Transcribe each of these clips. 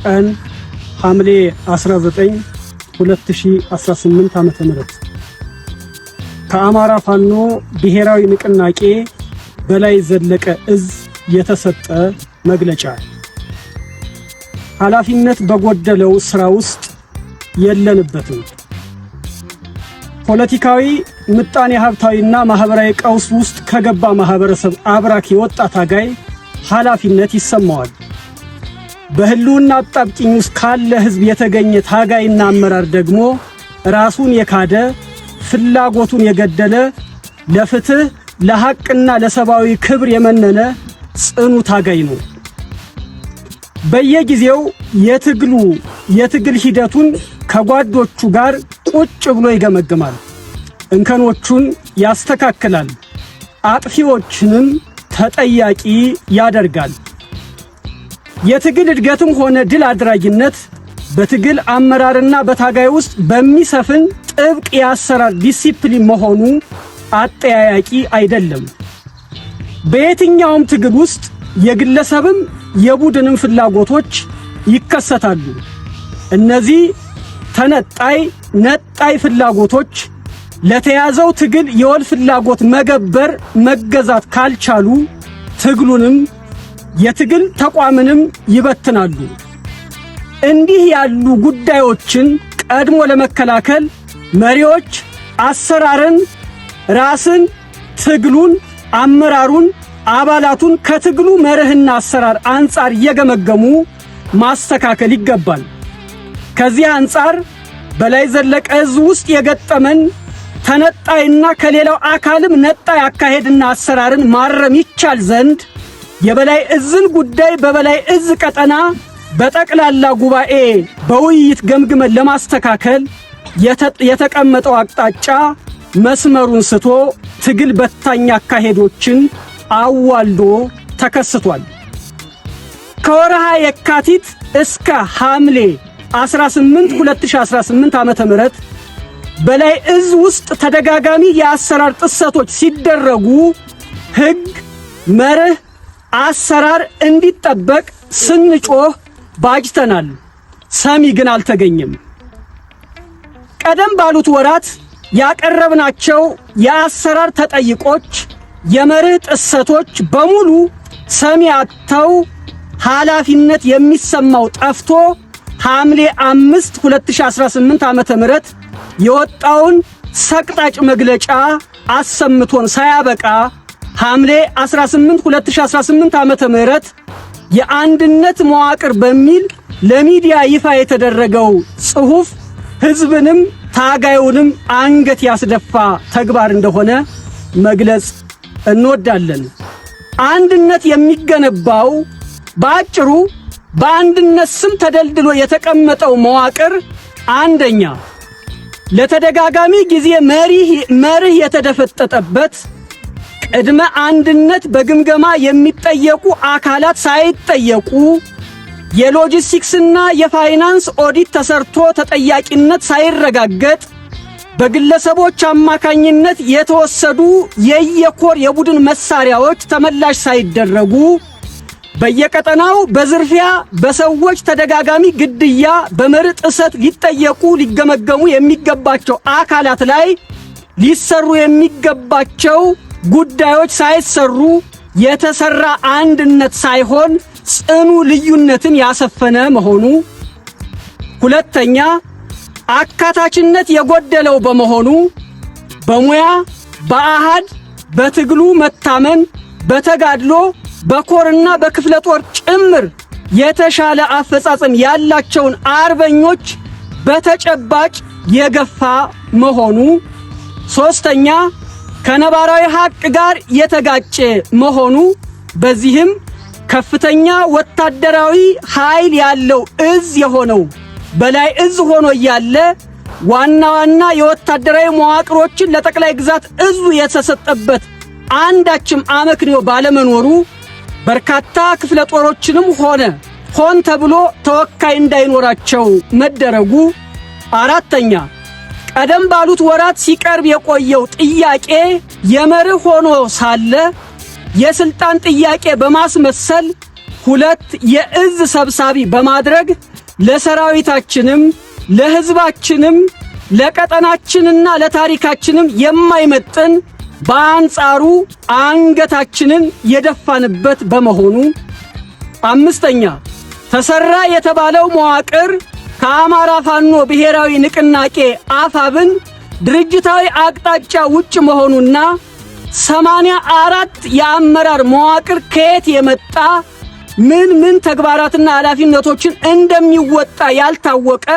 ቀን ሐምሌ 19 2018 ዓ.ም። ከአማራ ፋኖ ብሔራዊ ንቅናቄ በላይ ዘለቀ እዝ የተሰጠ መግለጫ። ኃላፊነት በጎደለው ሥራ ውስጥ የለንበትም። ፖለቲካዊ፣ ምጣኔ ሀብታዊና ማህበራዊ ቀውስ ውስጥ ከገባ ማህበረሰብ አብራክ የወጣ ታጋይ ኃላፊነት ይሰማዋል። በህልውና አጣብቂኝ ውስጥ ካለ ህዝብ የተገኘ ታጋይና አመራር ደግሞ ራሱን የካደ፣ ፍላጎቱን የገደለ፣ ለፍትህ፣ ለሐቅና ለሰብአዊ ክብር የመነነ ጽኑ ታጋይ ነው። በየጊዜው የትግል ሂደቱን ከጓዶቹ ጋር ቁጭ ብሎ ይገመግማል። እንከኖቹን ያስተካክላል። አጥፊዎችንም ተጠያቂ ያደርጋል። የትግል እድገትም ሆነ ድል አድራጊነት በትግል አመራርና በታጋይ ውስጥ በሚሰፍን ጥብቅ የአሰራር ዲሲፕሊን መሆኑ አጠያያቂ አይደለም። በየትኛውም ትግል ውስጥ የግለሰብም የቡድንም ፍላጎቶች ይከሰታሉ። እነዚህ ተነጣይ ነጣይ ፍላጎቶች ለተያዘው ትግል የወል ፍላጎት መገበር መገዛት ካልቻሉ ትግሉንም የትግል ተቋምንም ይበትናሉ። እንዲህ ያሉ ጉዳዮችን ቀድሞ ለመከላከል መሪዎች አሰራርን፣ ራስን፣ ትግሉን፣ አመራሩን፣ አባላቱን ከትግሉ መርህና አሰራር አንጻር እየገመገሙ ማስተካከል ይገባል። ከዚህ አንጻር በላይ ዘለቀ እዝ ውስጥ የገጠመን ተነጣይና ከሌላው አካልም ነጣይ አካሄድና አሰራርን ማረም ይቻል ዘንድ የበላይ እዝን ጉዳይ በበላይ እዝ ቀጠና በጠቅላላ ጉባኤ በውይይት ገምግመን ለማስተካከል የተቀመጠው አቅጣጫ መስመሩን ስቶ ትግል በታኝ አካሄዶችን አዋልዶ ተከስቷል። ከወርሃ የካቲት እስከ ሐምሌ 18 2018 ዓመተ ምህረት በላይ እዝ ውስጥ ተደጋጋሚ የአሰራር ጥሰቶች ሲደረጉ ሕግ፣ መርህ፣ አሰራር እንዲጠበቅ ስንጮህ ባጅተናል። ሰሚ ግን አልተገኘም። ቀደም ባሉት ወራት ያቀረብናቸው የአሰራር ተጠይቆች፣ የመርህ ጥሰቶች በሙሉ ሰሚ አጥተው ኃላፊነት የሚሰማው ጠፍቶ ሐምሌ 5 2018 ዓመተ ምህረት የወጣውን ሰቅጣጭ መግለጫ አሰምቶን ሳያበቃ ሐምሌ 18 2018 ዓመተ ምህረት የአንድነት መዋቅር በሚል ለሚዲያ ይፋ የተደረገው ጽሑፍ ሕዝብንም ታጋዩንም አንገት ያስደፋ ተግባር እንደሆነ መግለጽ እንወዳለን። አንድነት የሚገነባው በአጭሩ በአንድነት ስም ተደልድሎ የተቀመጠው መዋቅር አንደኛ ለተደጋጋሚ ጊዜ መርህ የተደፈጠጠበት፣ ቅድመ አንድነት በግምገማ የሚጠየቁ አካላት ሳይጠየቁ፣ የሎጂስቲክስና የፋይናንስ ኦዲት ተሰርቶ ተጠያቂነት ሳይረጋገጥ፣ በግለሰቦች አማካኝነት የተወሰዱ የየኮር የቡድን መሳሪያዎች ተመላሽ ሳይደረጉ፣ በየቀጠናው በዝርፊያ፣ በሰዎች ተደጋጋሚ ግድያ፣ በመርህ ጥሰት ሊጠየቁ ሊገመገሙ የሚገባቸው አካላት ላይ ሊሰሩ የሚገባቸው ጉዳዮች ሳይሰሩ የተሰራ አንድነት ሳይሆን ጽኑ ልዩነትን ያሰፈነ መሆኑ። ሁለተኛ፣ አካታችነት የጎደለው በመሆኑ በሙያ፣ በአሃድ፣ በትግሉ መታመን፣ በተጋድሎ፣ በኮርና በክፍለ ጦር ጭምር የተሻለ አፈጻጸም ያላቸውን አርበኞች በተጨባጭ የገፋ መሆኑ። ሶስተኛ፣ ከነባራዊ ሀቅ ጋር የተጋጨ መሆኑ። በዚህም ከፍተኛ ወታደራዊ ኃይል ያለው እዝ የሆነው በላይ እዝ ሆኖ እያለ ዋና ዋና የወታደራዊ መዋቅሮችን ለጠቅላይ ግዛት እዙ የተሰጠበት አንዳችም አመክንዮ ባለመኖሩ በርካታ ክፍለ ጦሮችንም ሆነ ሆን ተብሎ ተወካይ እንዳይኖራቸው መደረጉ። አራተኛ፣ ቀደም ባሉት ወራት ሲቀርብ የቆየው ጥያቄ የመርህ ሆኖ ሳለ የስልጣን ጥያቄ በማስመሰል ሁለት የእዝ ሰብሳቢ በማድረግ ለሰራዊታችንም፣ ለሕዝባችንም፣ ለቀጠናችንና ለታሪካችንም የማይመጥን፣ በአንጻሩ አንገታችንን የደፋንበት በመሆኑ። አምስተኛ፣ ተሰራ የተባለው መዋቅር ከአማራ ፋኖ ብሔራዊ ንቅናቄ አፋብን ድርጅታዊ አቅጣጫ ውጭ መሆኑና 84 የአመራር መዋቅር ከየት የመጣ፣ ምን ምን ተግባራትና ኃላፊነቶችን እንደሚወጣ ያልታወቀ፣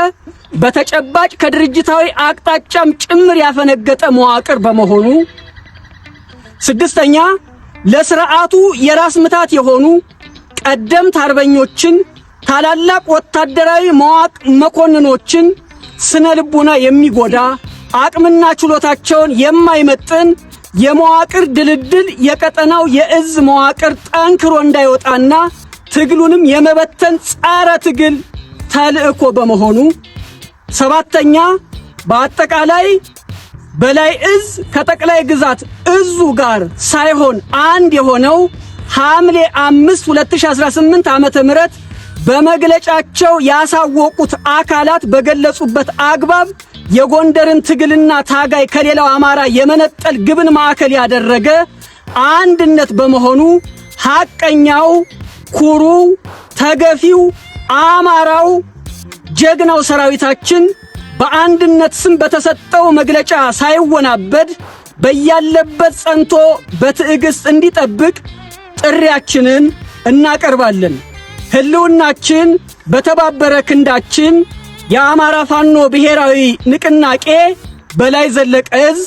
በተጨባጭ ከድርጅታዊ አቅጣጫም ጭምር ያፈነገጠ መዋቅር በመሆኑ። ስድስተኛ፣ ለስርዓቱ የራስ ምታት የሆኑ ቀደምት አርበኞችን፣ ታላላቅ ወታደራዊ መዋቅ መኮንኖችን ስነ ልቡና የሚጎዳ፣ አቅምና ችሎታቸውን የማይመጥን የመዋቅር ድልድል የቀጠናው የእዝ መዋቅር ጠንክሮ እንዳይወጣና ትግሉንም የመበተን ጸረ ትግል ተልእኮ በመሆኑ። ሰባተኛ፣ በአጠቃላይ በላይ እዝ ከጠቅላይ ግዛት እዙ ጋር ሳይሆን አንድ የሆነው ሐምሌ 5 2018 ዓ.ም. በመግለጫቸው ያሳወቁት አካላት በገለጹበት አግባብ የጎንደርን ትግልና ታጋይ ከሌላው አማራ የመነጠል ግብን ማዕከል ያደረገ አንድነት በመሆኑ ሐቀኛው፣ ኩሩ፣ ተገፊው አማራው ጀግናው ሰራዊታችን በአንድነት ስም በተሰጠው መግለጫ ሳይወናበድ በያለበት ጸንቶ በትዕግስት እንዲጠብቅ ጥሪያችንን እናቀርባለን። ህልውናችን በተባበረ ክንዳችን። የአማራ ፋኖ ብሔራዊ ንቅናቄ በላይ ዘለቀ እዝ።